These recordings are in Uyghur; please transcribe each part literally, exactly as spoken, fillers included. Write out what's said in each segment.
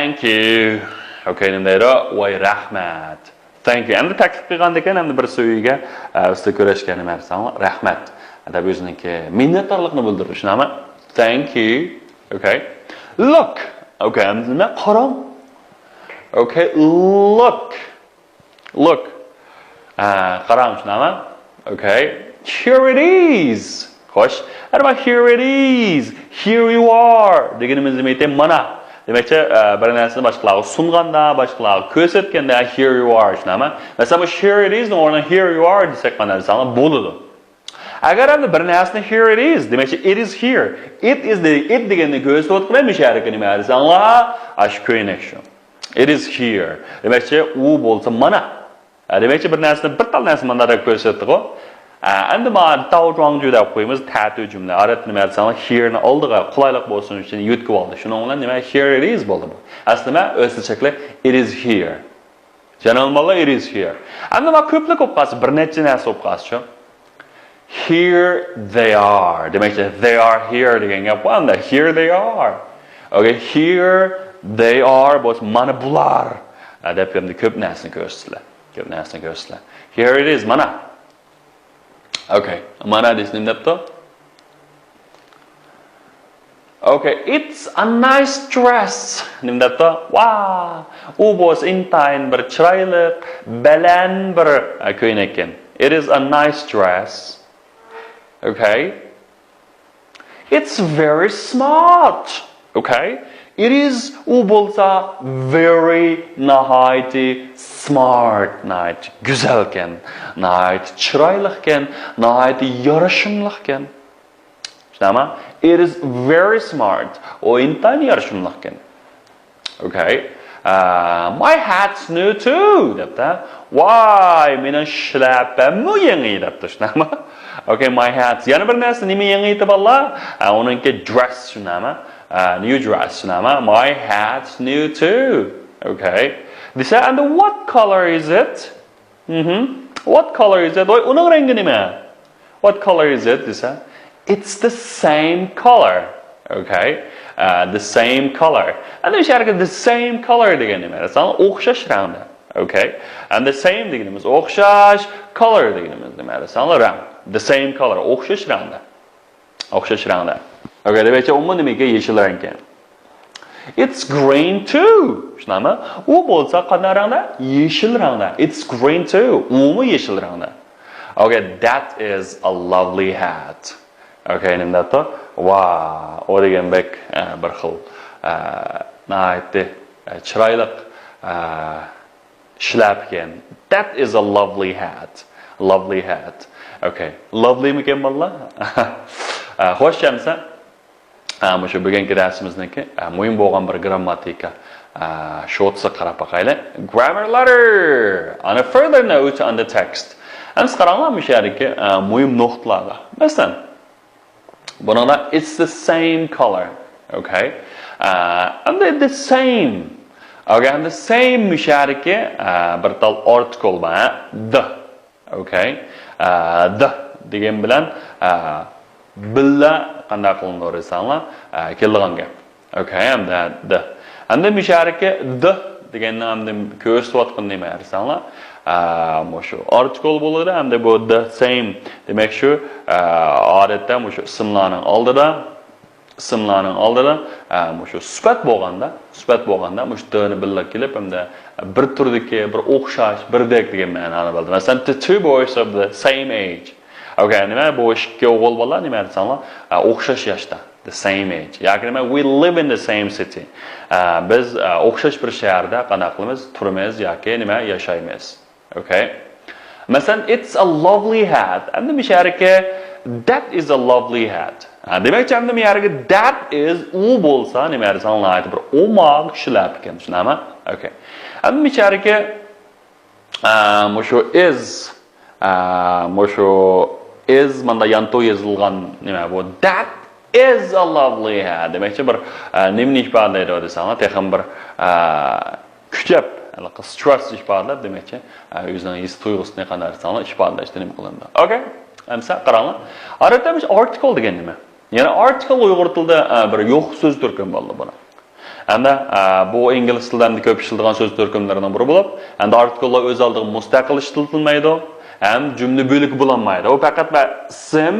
Thank you. Okay, nima deydi? ۋاي رەھمەت. Thank you. ئەمدى تەكلىپ قىلغاندىكىن، ئەمدى بىر سۆيگە، ئە، ئۈستى كۆرۈشكەن نېمە دېسەڭلار، رەھمەت دەپ ئۆزىنىڭكى مىننەتدارلىقىنى بىلدۈرىدۇ، شۇنداقمۇ؟ Thank you. Okay. Look. Okay, ئەمدى نېمە؟ قاراڭ. Okay, look. Look. ئە، قاراڭ، شۇنداقمۇ؟ Okay. Here it is. خوش. ئەمما here it is. Here you are. دېگىنىمىز نېمە ئىدى؟ مانا. دېمەكچى، ئە، بىر نەرسىنى باشقىلارغا سۇنغاندا، باشقىلارغا كۆرسەتكەندە، here you are، شۇنداقمۇ؟ مەسىلەن، بۇ here it is نىڭ ئورنىغا here you are دېسەك، قانداق دېسەڭلار بولىدۇ. ئەگەر ئەمدى بىر نەرسىنى here it is، دېمەكچى، it is here. It is دېدى، it دېگەننى كۆرسىتىۋاتقىلى، مۇشۇ يەردىكى نېمە دېسەڭلار، ئاشۇ كۆينەك شۇ. It is here. دېمەكچى، ئۇ بولسا مانا. ئە، دېمەكچى، بىر نەرسىنى، بىر تال نەرسىنى مانداق كۆرسەتتىغۇ. ئە، ئەمدى مانا تاۋ جۇاڭجۇ دەپ قويىمىز، تەتۈ جۈملە. ئارەپ نېمە دېسەڭلار، here نى ئالدىغا قولايلىق بولسۇن ئۈچۈن يۆتكىۋالدى. شۇنىڭ بىلەن نېمە، here it is بولدى بۇ. ئەسلى نېمە، ئۆزى چەكلىك، it is here. جانابىم، it is here. ئەمدى مانا كۆپلۈك بولۇپ قالسا، بىر نەچچە نەرسە بولۇپ قالسىچۇ. Here they are. دېمەكچى، they are here دېگەن گەپ بار ئەمدى. Here they are. Okay, here they are بولسا، مانا بۇلار. ئە، دەپ ئەمدى كۆپ نەرسىنى كۆرسىتىلە. كۆپ نەرسىنى كۆرسىتىلە. Here it is، مانا. Okay, مانا دېسە نېمە دەپتۇ؟ Okay, it's a nice dress. نېمە دەپتۇ؟ ۋا، ئۇ بولسا ئىنتايىن بىر چىرايلىق، بەلەن بىر، ئە، كۆينەك ئىكەن. It is a nice dress. Okay. It's very smart. Okay. It is، ئۇ بولسا very، ناھايىتى، smart، ناھايىتى گۈزەلكەن، ناھايىتى چىرايلىقكەن، ناھايىتى يارىشىملىقكەن. شۇنداقمۇ؟ It is very smart. ئۇ ئىنتايىن يارىشىملىقكەن. Okay. ئە، my hat's new too دەپتۇ. ۋاي، مېنىڭ شىلەپەممۇ يېڭى دەپتۇ، شۇنداقمۇ؟ Okay, my hat's. يەنە بىر نەرسە، نېمە يېڭى ئىدى بالىلار؟ ئە، ئۇنىڭكى dress، شۇنداقمۇ؟ ئە، new dress، شۇنداقمۇ؟ My hat's new too. Okay. دېسە، and what color is it? مهم. What color is it? ۋاي، ئۇنىڭ رەڭگى نېمە؟ What color is it دېسە، it's the same color. Okay. ئە، the same color. ئەمدى مۇشۇ يەرگە the same color دېگەن نېمە دېسەڭلار، ئوخشاش رەڭدە. Okay. And the same دېگىنىمىز ئوخشاش، color دېگىنىمىز نېمە دېسەڭلار، رەڭ. The same color، ئوخشاش رەڭدە. ئوخشاش رەڭدە. Okay، دېمەكچى، ئۇمۇ نېمىكى، يېشىل رەڭكەن. It's green too. شۇنداقمۇ؟ ئۇ بولسا قانداق رەڭدە؟ يېشىل رەڭدە. It's green too. ئۇمۇ يېشىل رەڭدە. Okay, that is a lovely hat. Okay، نېمە دەپتۇ؟ ۋا، ئۇ دېگەن بەك، ئە، بىر خىل، ئە، ناھايىتى، ئە، چىرايلىق، ئە، شىلەپىكەن. That is a lovely hat. Lovely hat. Okay. Lovely مىكەن بالىلار؟ ئە، خوش، ئەمسە، ئە، مۇشۇ بۈگۈنكى دەرسىمىزنىڭكى، ئە، مۇھىم بولغان بىر گرامماتىكا، ئە، شوتىسىغا قاراپ باقايلى. Grammar letter. On a further note on the text. ئەمسە قاراڭلار مۇشۇ يەردىكى، ئە، مۇھىم نۇقتىلارغا. مەسىلەن، بۇنىڭدا it's the same color. Okay. ئە، ئەمدى the same. Okay، ئەمدى same مۇشۇ يەردىكى، ئە، بىر تال ئارتىكل بار، ھە؟ The. Okay. ئە، the دېگەن بىلەن، ئە، بىللە قانداق قىلىنىدۇ دېسەڭلار، ئە، كېلىدىغان گەپ. Okay، ئەمدى the. ئەمدى مۇشۇ يەردىكى the دېگەننى ئەمدى كۆرسىتىۋاتقىنى نېمە دېسەڭلار، ئە، مۇشۇ ئارتىكل بولىدۇ، ئەمدى بۇ the same. دېمەك، شۇ، ئە، ئادەتتە مۇشۇ ئىسىملارنىڭ ئالدىدا، ئىسىملارنىڭ ئالدىدا، ئە، مۇشۇ سۈپەت بولغاندا، سۈپەت بولغاندا مۇشۇ the نى بىللە كېلىپ، ئەمدى بىر تۈردىكى، بىر ئوخشاش، بىردەك دېگەن مەنانى بىلدۈرىدۇ. مەسىلەن، the two boys of the same age. Okay، نېمە، بۇ ئىككى ئوغۇل بالا نېمە دېسەڭلار، ئە، ئوخشاش ياشتا. The same age. ياكى نېمە، we live in the same city. ئە، بىز، ئە، ئوخشاش بىر شەھەردە قانداق قىلىمىز؟ تۇرىمىز ياكى نېمە، ياشايمىز. Okay. مەسىلەن، it's a lovely hat. ئەمدى مۇشۇ يەردىكى that is a lovely hat. ھە، دېمەكچى، ئەمدى مۇشۇ يەردىكى that is، ئۇ بولسا نېمە دېسەڭ، ناھايىتى بىر ئوماق شىلەپە ئىكەن، شۇنداقمۇ؟ Okay. ئەمدى مۇشۇ يەردىكى ئە، مۇشۇ is، ئە، مۇشۇ is ماندا يانتۇ يېزىلغان نېمە بۇ؟ That is a lovely hat. دېمەكچى، بىر، ئە، نېمىنى ئىپادىلەيدۇ دېسەڭلار، تېخىمۇ بىر، ئە، كۈچەپ، ھېلىقى stress ئىپادىلەپ، دېمەكچى، ئە، ئۆزىنىڭ ھېس تۇيغۇسىنى قانداق دېسەڭلار ئىپادىلەشتە نېمە قىلىنىدۇ. Okay، ئەمسە قاراڭلار. ئادەتتە مۇشۇ ئارتىكل دېگەن نېمە؟ يەنى ئارتىكل ئۇيغۇر تىلىدا، ئە، بىر يوق سۆز تۈركۈم بولدى بۇنىڭ. ھەمدە، ئە، بۇ ئىنگلىز تىلىدا ئەمدى كۆپ ئىشلىتىدىغان سۆز تۈركۈملىرىنىڭ بىرى بولۇپ، ئەمدى ئارتىكللار ئۆز ئالدىغا مۇستەقىل ئىشلىتىلمەيدۇ، ھەم جۈملە بۆلىكى بولالمايدۇ. ئۇ پەقەت ۋە ئىسىم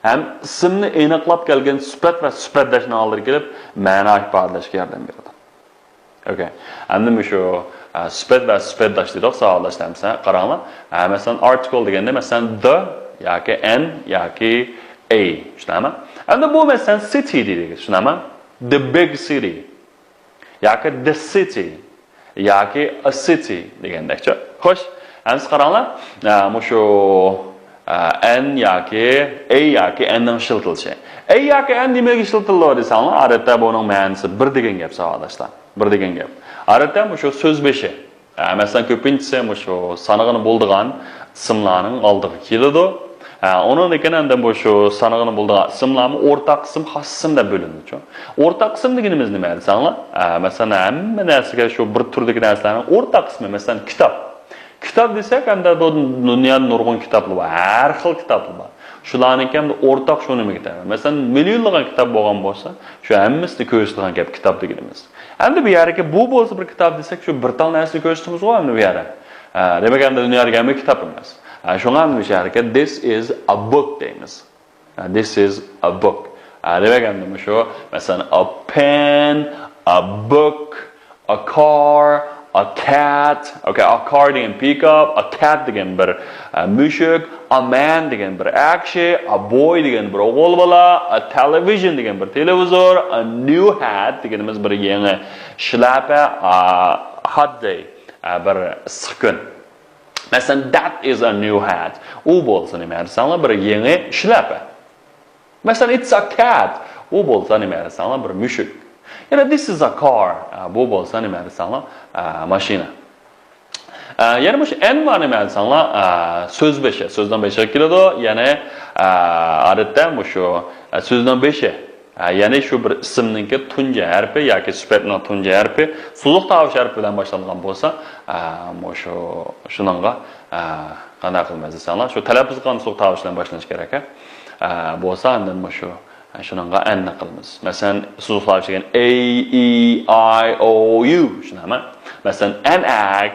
ھەم ئىسىمنى ئېنىقلاپ كەلگەن سۈپەت ۋە سۈپەتداشنىڭ ئالدىغا كېلىپ، مەنا ئىپادىلەشكە ياردەم بېرىدۇ. ئوكەي. ئەمدى مۇشۇ، ئە، سۈپەت ۋە سۈپەتداش دېدۇق، ساۋاقداشلار، مەسىلەن، قاراڭلار. ئە، مەسىلەن، ئارتىكل دېگەندە، مەسىلەن، the ياكى an ياكى a. چۈشىنەمە؟ ئەمدى بۇ، مەسىلەن، city دېدۇق، چۈشىنەمە؟ The big city ياكى the city ياكى a city دېگەندەكچۇ. خوش، ئەمسە قاراڭلار. ئە، مۇشۇ، ئە، an ياكى a ياكى an نىڭ ئىشلىتىلىشى. A ياكى an نېمىگە ئىشلىتىلىدۇ دېسەڭلار، ئادەتتە بۇنىڭ مەنىسى بىر دېگەن گەپ، ساۋاقداشلار. بىر دېگەن گەپ. ئادەتتە مۇشۇ سۆز بېشى. ئە، مەسىلەن، كۆپىنچىسى مۇشۇ سانىغىنى بولىدىغان ئىسىملارنىڭ ئالدىغا كېلىدۇ. ئە، ئۇنىڭدىن كېيىن ئەمدى مۇشۇ سانىغىنى بولىدىغان ئىسىملارمۇ ئورتاق ئىسىم، خاس ئىسىم دەپ بۆلۈنىدۇ. ئورتاق ئىسىم دېگىنىمىز نېمە دېسەڭلار؟ ئە، مەسىلەن، ھەممە نەرسىگە شۇ بىر تۈردىكى نەرسىلەرنىڭ ئورتاق ئىسمى، مەسىلەن، كىتاب. كىتاب دېسەك، ئەمدى بۇ دۇنيادا نۇرغۇن كىتابلار بار، ھەر خىل كىتابلار بار. شۇلارنىڭكى ئەمدى ئورتاق شۇ نېمىگە تەۋە. مەسىلەن، مىليونلىغان كىتاب بولغان بولسا، شۇ ھەممىسىنى كۆرسىتىدىغان گەپ كىتاب دېگىنىمىز. ئەمدى بۇ يەردىكى بۇ بولسا بىر كىتاب دېسەك، شۇ بىر تال نەرسىنى كۆرسىتىمىزغۇ ئەمدى بۇ يەردە. ئە، دېمەك، ئەمدى دۇنيادىكى ھەممە كىتاب ئەمەس. ئە، شۇڭا ئەمدى بۇ يەردىكى this is a book دەيمىز. ئە، this is a book. ئە، دېمەك، ئەمدى مۇشۇ، مەسىلەن، a pen, a book, a car, a cat. Okay, a car دېگەن pickup, a cat دېگەن بىر، ئە، مۈشۈك, a man دېگەن بىر ئەر كىشى, a boy دېگەن بىر ئوغۇل بالا, a television دېگەن بىر تېلېۋىزور, a new hat دېگىنىمىز بىر يېڭى شىلەپە, a hot day، ئە، بىر ئىسسىق كۈن. مەسىلەن، that is a new hat. ئۇ بولسا نېمە دېسەڭلار، بىر يېڭى شىلەپە. مەسىلەن، it's a cat. ئۇ بولسا نېمە دېسەڭلار، بىر مۈشۈك. يەنە this is a car. ئە، بۇ بولسا نېمە دېسەڭلار، ئە، ماشىنا. ئە، يەنە مۇشۇ an بار نېمە دېسەڭلار، ئە، سۆز بېشى، سۆزنىڭ بېشىغا كېلىدۇ. يەنە، ئە، ئادەتتە مۇشۇ، ئە، سۆزنىڭ بېشى. ئە، يەنى شۇ بىر ئىسىمنىڭكى تۇنجى ھەرپى ياكى سۈپەتنىڭ تۇنجى ھەرپى سوزۇق تاۋۇش ھەرپى بىلەن باشلانغان بولسا، ئە، مۇشۇ، شۇنىڭغا، ئە، قانداق قىلىمىز دېسەڭلار، شۇ تەلەپپۇز قىلغان سوزۇق تاۋۇش بىلەن باشلىنىشى كېرەك، ئە، بولسا ئاندىن مۇشۇ، ئە، شۇنىڭغا ئەننى قىلىمىز. مەسىلەن، سوزۇق تاۋۇش دېگەن A E I O U، شۇنداقمۇ؟ مەسىلەن، an egg,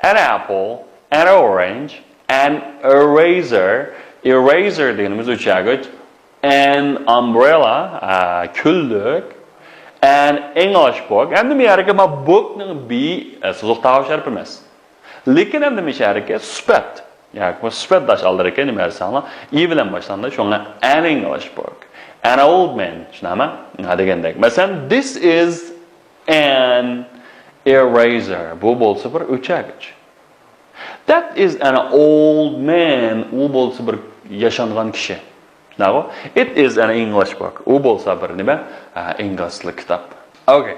an apple, an orange, an eraser. Eraser دېگىنىمىز ئۆچەگۈچ. An umbrella، ئە، كۈنلۈك. An English book. ئەمدى بۇ يەردىكى ما book نىڭ B، ئە، سوزۇق تاۋۇش ھەرپى ئەمەس. لېكىن ئەمدى مۇشۇ يەردىكى سۈپەت. ياكى بۇ سۈپەتداش ئالدىدىكى نېمە دېسەڭلار، E بىلەن باشلاندى. شۇڭا an English book. An old man. شۇنداقمۇ؟ ھە، دېگەندەك. مەسىلەن، this is an eraser. بۇ بولسا بىر ئۆچەگۈچ. That is an old man. ئۇ بولسا بىر ياشانغان كىشى. شۇنداقمۇ؟ It is an English book. ئۇ بولسا بىر نېمە؟ ئە، ئىنگلىز تىلى كىتاب. ئوكەي.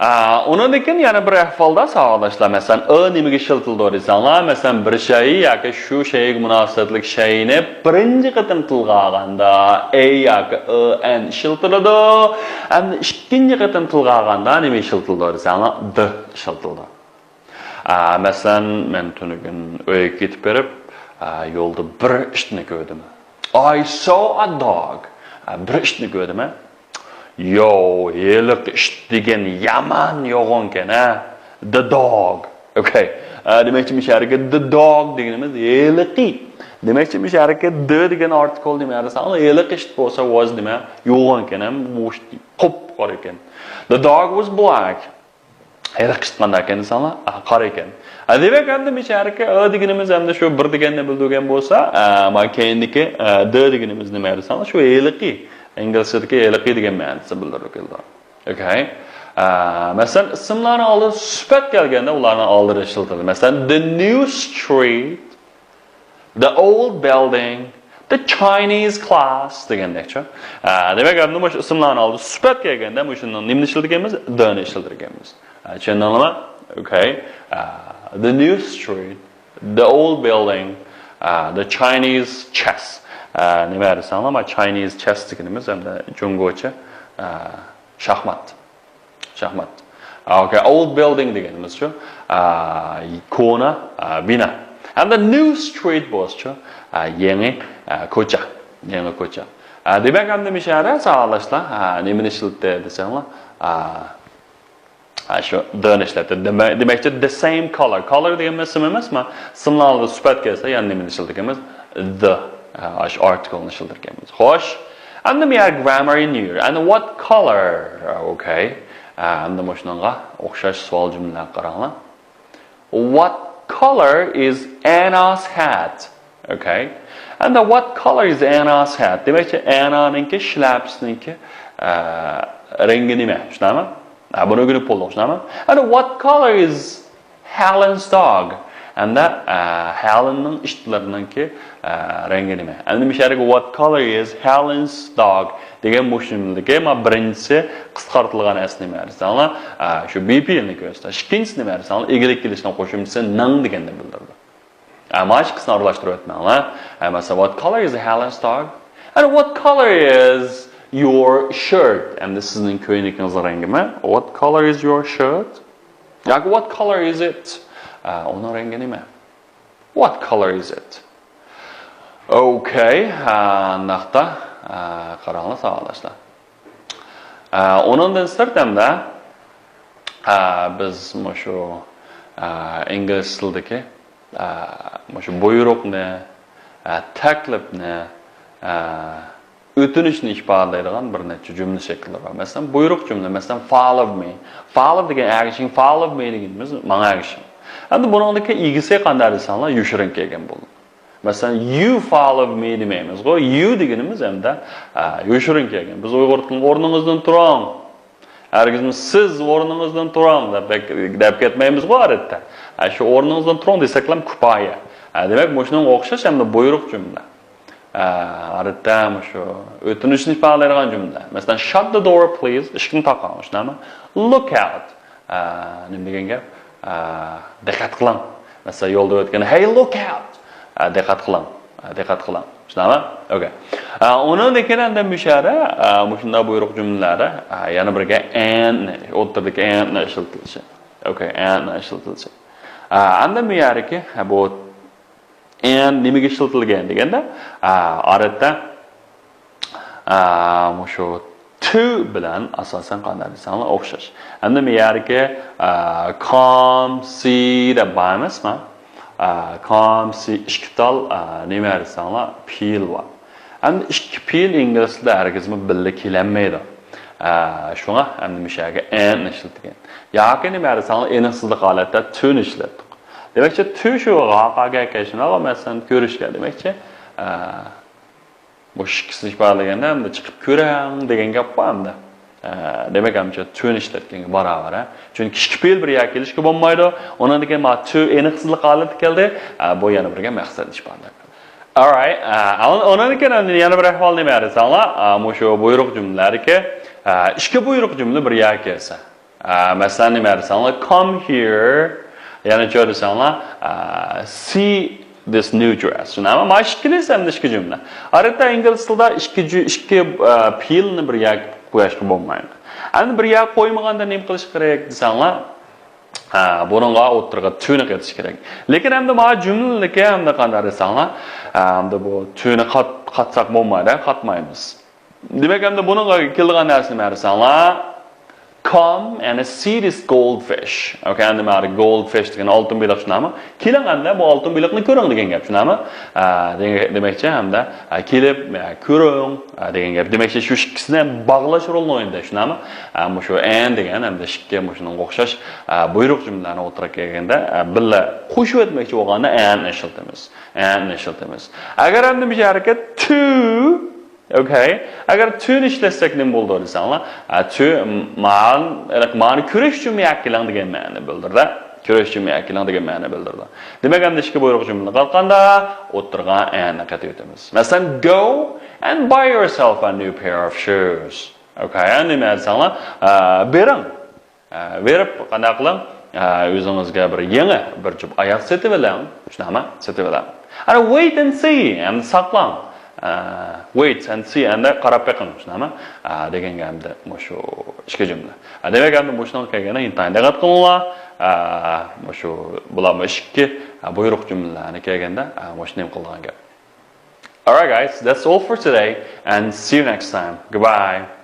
ئە، ئۇنىڭدىن كېيىن يەنە بىر ئەھۋالدا ساۋاقداشلار، مەسىلەن، ئا نېمىگە ئىشلىتىلىدۇ دېسەڭلار، مەسىلەن، بىر شەيئى ياكى شۇ شەيئىگە مۇناسىۋەتلىك شەيئىنى بىرىنچى قېتىم تىلغا ئالغاندا A ياكى ئا، an ئىشلىتىلىدۇ. ئەمدى ئىككىنچى قېتىم تىلغا ئالغاندا نېمە ئىشلىتىلىدۇ دېسەڭلار، the ئىشلىتىلىدۇ. ئا، مەسىلەن، مەن تۈنۈگۈن ئۆيگە كېتىپ بېرىپ، ئا، يولدا بىر ئىتنى كۆردۈم. I saw a dog. ئا، بىر ئىتنى كۆردۈم، ھە. يو، ھېلىقى ئىت دېگەن يامان يوغانكەن، ھە. The dog. ئوكەي. ئا، دېمەكچى، مۇشۇ يەردىكى the dog دېگىنىمىز ھېلىقى. دېمەكچى، مۇشۇ يەردىكى the دېگەن ئارتىكل نېمە دېسەڭ، ھېلىقى ئىت بولسا was نېمە؟ يوغانكەن، ھە. بۇ ئىت قۇپقارا ئىكەن. The dog was black. ھېلىقى ئىت قانداق ئىكەن دېسەڭلار، ئا، قارا ئىكەن. ئا، دېمەك، ئەمدى مۇشۇ يەردىكى ئا دېگىنىمىز ئەمدى شۇ بىر دېگەننى بىلدۈرگەن بولسا، ئا، ما كەينىدىكى، ئا، the دېگىنىمىز نېمە دېسەڭلار، شۇ ھېلىقى، ئىنگلىزچىدىكى ھېلىقى دېگەن مەنىسىنى بىلدۈرۈپ كېلىدۇ. ئوكەي. ئا، مەسىلەن، ئىسىملارنىڭ ئالدىدا سۈپەت كەلگەندە ئۇلارنىڭ ئالدىدا ئىشلىتىلىدۇ. مەسىلەن، the new street، the old building، the Chinese class دېگەندەكچۇ. ئا، دېمەك، ئەمدى مۇشۇ ئىسىملارنىڭ ئالدىدا سۈپەت كەلگەندە مۇشۇنىڭ نېمىنى ئىشلىتىدىكەنمىز؟ The نى ئىشلىتىدىكەنمىز. ئا، چۈشەندىڭلارمۇ؟ ئوكەي. ئا، the new street، the old building، ئا، the Chinese chess. ئا، نېمە دېسەڭلار، ما Chinese chess دېگىنىمىز ئەمدى جۇڭگوچە، ئا، شاھمات. شاھمات. ئا، ئوكەي، old building دېگىنىمىز شۇ. ئا، كونا، ئا، بىنا. ھەمدە new street بولسىچۇ؟ ئا، يېڭى، ئا، كوچا. يېڭى كوچا. ئا، دېمەك، ئەمدى مۇشۇ يەردە ساۋاقداشلار، ئا، نېمىنى ئىشلىتتى دېسەڭلار، ئا، ھە، شۇ the نى ئىشلەتتى. دېمە-، دېمەكچى، the same color. Color دېگەنمىز ئىسىم ئەمەسمۇ؟ ئىسىمنىڭ ئالدىدا سۈپەت كەلسە، يەنە نېمىنى ئىشلىتىدىكەنمىز؟ The. ھە، شۇ ئارتىكلنى ئىشلىتىدىكەنمىز. خوش. ئەمدى we are grammar in here. And what color? Okay. ھە، ئەمدى مۇشۇنىڭغا ئوخشاش سوئال جۈملىلەرگە قاراڭلار. What color is Anna's hat? Okay. And what color is Anna's hat? دېمەكچى، ئەننانىڭكى شىلەپىسىنىڭكى، ئە، رەڭگى نېمە؟ شۇنداقمۇ؟ ئە، بۇنى ئۆگىنىپ بولدۇق، شۇنداقمۇ؟ And what color is Helen's dog? ئەمدى، ئە، ھېلېننىڭ ئىتلىرىنىڭكى، ئە، رەڭگى نېمە؟ ئەمدى مۇشۇ يەردىكى what color is Helen's dog دېگەن مۇشۇ جۈملىدىكى ما بىرىنچىسى قىسقارتىلغان ئەسلى نېمە دېسەڭلار، ئە، شۇ be پېئىلنى كۆرسىتىدۇ. ئىككىنچىسى نېمە دېسەڭلار، ئىگىلىك كېلىشنىڭ قوشۇمچىسى نىڭ دېگەننى بىلدۈرىدۇ. ئە، مانا ئىككىسىنى ئارىلاشتۇرۇپ ئۆتمەڭلار. ئە، مەسىلەن، what color is Helen's dog? And what color is your shirt? ئەمدى سىزنىڭ كۆينىكىڭىزنىڭ رەڭگىمۇ؟ What color is your shirt? ياكى what color is it? ئە، ئۇنىڭ رەڭگى نېمە؟ What color is it? Okay، ئە، ئانداقتا، ئە، قاراڭلار ساۋاقداشلار. ئە، ئۇنىڭدىن سىرت ھەمدە، ئە، بىز مۇشۇ، ئە، ئىنگلىز تىلىدىكى، ئە، مۇشۇ بۇيرۇقنى، ئە، تەكلىپنى، ئە، ئۆتۈنۈشنى ئىپادىلەيدىغان بىر نەچچە جۈملە شەكىللىرى بار. مەسىلەن، بۇيرۇق جۈملە، مەسىلەن، follow me. Follow دېگەن ئەگىشىڭ، follow me دېگىنىمىز ماڭا ئەگىشىڭ. ئەمدى بۇنىڭدىكى ئىگىسى قانداق دېسەڭلار، يوشۇرۇن كەلگەن بولىدۇ. مەسىلەن، you follow me دېمەيمىزغۇ، you دېگىنىمىز ئەمدى، ئە، يوشۇرۇن كەلگەن. بىز ئۇيغۇر تىلىنى ئورنىڭىزدىن تۇرۇڭ. ھەرگىزمۇ سىز ئورنىڭىزدىن تۇرۇڭ دەپ بەك دەپ كەتمەيمىزغۇ ئادەتتە. ئە، شۇ ئورنىڭىزدىن تۇرۇڭ دېسەكلەم كۇپايە. ئە، دېمەك، مۇشۇنىڭغا ئوخشاش ئەمدى بۇيرۇق جۈملە. ئە، ئادەتتە مۇشۇ ئۆتۈنۈشنى ئىپادىلەيدىغان جۈملە. مەسىلەن، shut the door please، ئىشىكنى تاقاڭ، شۇنداقمۇ؟ Look out، ئە، نېمە دېگەن گەپ؟ ئە، دىققەت قىلىڭ. مەسىلەن، يولدا ئۆتكەندە، hey, look out! ئە، دىققەت قىلىڭ. ئە، دىققەت قىلىڭ. شۇنداقمۇ؟ Okay. ئە، ئۇنىڭدىن كېيىن ئەمدى مۇشۇ يەردە، ئە، مۇشۇنداق بۇيرۇق جۈملىلەردە، ئە، يەنە بىرگە and نى، ئوتتۇرىدىكى and نى ئىشلىتىلىشى. Okay، and نى ئىشلىتىلىشى. ئە، ئەمدى بۇ يەردىكى، ھە، بۇ and نېمىگە ئىشلىتىلگەن دېگەندە، ئە، ئادەتتە، ئە، مۇشۇ to بىلەن ئاساسەن قانداق دېسەڭلار ئوخشاش. ئەمدى بۇ يەردىكى، ئە، come، see دەپ بار ئەمەسمۇ؟ ئە، come، see ئىككى تال، ئە، نېمە دېسەڭلار پېئىل بار. ئەمدى ئىككى پېئىل ئىنگلىز تىلىدا ھەرگىزمۇ بىللە كېلەلمەيدۇ. ئە، شۇڭا ئەمدى مۇشۇ يەرگە and نى ئىشلەتكەن. ياكى نېمە دېسەڭلار ئېنىقسىزلىق ھالەتتە to نى ئىشلەتتۇق. دېمەكچى، to شۇ ھاقا كەلگەن، مەسىلەن، كۆرۈشكە دېمەكچى. ئە، مۇشۇ ئىككىسىنى ئىپادىلىگەندە، ئەمدى چىقىپ كۆرۈڭ دېگەن گەپ بار ئەمدى. ئە، دېمەك، ئەمدى to نى ئىشلەتكەنگە باراۋەر، ھە. چۈنكى ئىككى پېئىل بىر يەرگە كېلىشكە بولمايدۇ. ئۇنىڭدىن كېيىن مانا to ئېنىقسىزلىق ھالىتى كەلدى. ئە، بۇ يەنە بىرگە مەقسەتنى ئىپادىلەپ. Alright، ئە، ئۇنىڭدىن كېيىن ئەمدى يەنە بىر ئەھۋال نېمە دېسەڭلار، ئە، مۇشۇ بۇيرۇق جۈملىلەردىكى، ئە، ئىككى بۇيرۇق جۈملە بىر يەرگە كەلسە. ئە، مەسىلەن، نېمە دېسەڭلار، come here، يەنە چۆ دېسەڭلار، ئە، see this new dress. شۇنداقمۇ؟ مانا ئىككىلىسى ئەمدى ئىككى جۈملە. ئادەتتە ئىنگلىز تىلىدا ئىككى جۈ-، ئىككى، ئە، پېئىلنى بىر يەرگە قويۇشقا بولمايدۇ. ئەمدى بىر يەرگە قويمىغاندا نېمە قىلىش كېرەك دېسەڭلار، ئە، بۇنىڭغا ئوتتۇرىغا to نى قېتىش كېرەك. لېكىن ئەمدى مانا جۈملىدىكى ئەمدى قانداق دېسەڭلار، ئە، ئەمدى بۇ to نى قات-، قاتساق بولمايدۇ، قاتمايمىز. دېمەك، ئەمدى بۇنىڭغا كېلىدىغان نەرسە نېمە دېسەڭلار، come and see this goldfish. Okay، ئەمدى مانا goldfish دېگەن ئالتۇن بېلىق شۇنداقمۇ؟ كېلىڭ ئەمدى بۇ ئالتۇن بېلىقنى كۆرۈڭ دېگەن گەپ شۇنداقمۇ؟ ئە، دېگەن-، دېمەكچى ھەمدە، ئە، كېلىپ، ئە، كۆرۈڭ، ئە، دېگەن گەپ. دېمەكچى شۇ ئىككىسىنى ھەم باغلاش رولىنى ئوينىدى شۇنداقمۇ؟ ئە، مۇشۇ and دېگەن ھەمدە ئىككى مۇشۇنىڭغا ئوخشاش، ئە، بۇيرۇق جۈملىلەرنى ئوتتۇرىغا كەلگەندە، ئە، بىللە قوشۇۋەتمەكچى بولغاندا and نى ئىشلىتىمىز. And نى ئىشلىتىمىز. ئەگەر ئەمدى مۇشۇ ھەرىكەت to Okay. ئەگەر to نى ئىشلەتسەك نېمە بولىدۇ دېسەڭلار، ئە، to مانا، مانا كۆرۈش ئۈچۈن مەن يەككىلەڭ دېگەن مەنىنى بىلدۈرىدۇ. كۆرۈش ئۈچۈن مەن يەككىلەڭ دېگەن مەنىنى بىلدۈرىدۇ. دېمەك، ئەمدى ئىككى بۇيرۇق جۈملىنى قىلغاندا ئوتتۇرىغا and نى قېتىۋېتىمىز. مەسىلەن، go and buy yourself a new pair of shoes. Okay، نېمە دېسەڭلار، ئە، بېرىڭ. ئە، بېرىپ قانداق قىلىڭ؟ ئە، ئۆزىڭىزگە بىر يېڭى بىر جۈپ ئاياغ سېتىۋېلىڭ. شۇنداقمۇ؟ سېتىۋېلىڭ. ئەنە wait and see، ئەمدى ساقلاڭ. ئە، wait and see، ئەمدى قاراپ بېقىڭ. شۇنداقمۇ؟ ئە، دېگەنگە ئەمدى مۇشۇ ئىككى جۈملە. ئە، دېمەك، ئەمدى مۇشۇنىڭغا كەلگەندە ئىنتايىن دىققەت قىلىڭلار. ئە، مۇشۇ، بۇلارمۇ ئىككى، ئە، بۇيرۇق جۈملىلەرنى كەلگەندە، ئە، مۇشۇ نېمە قىلىدىغان گەپ. Alright, guys, that's all for today, and see you next time. Goodbye.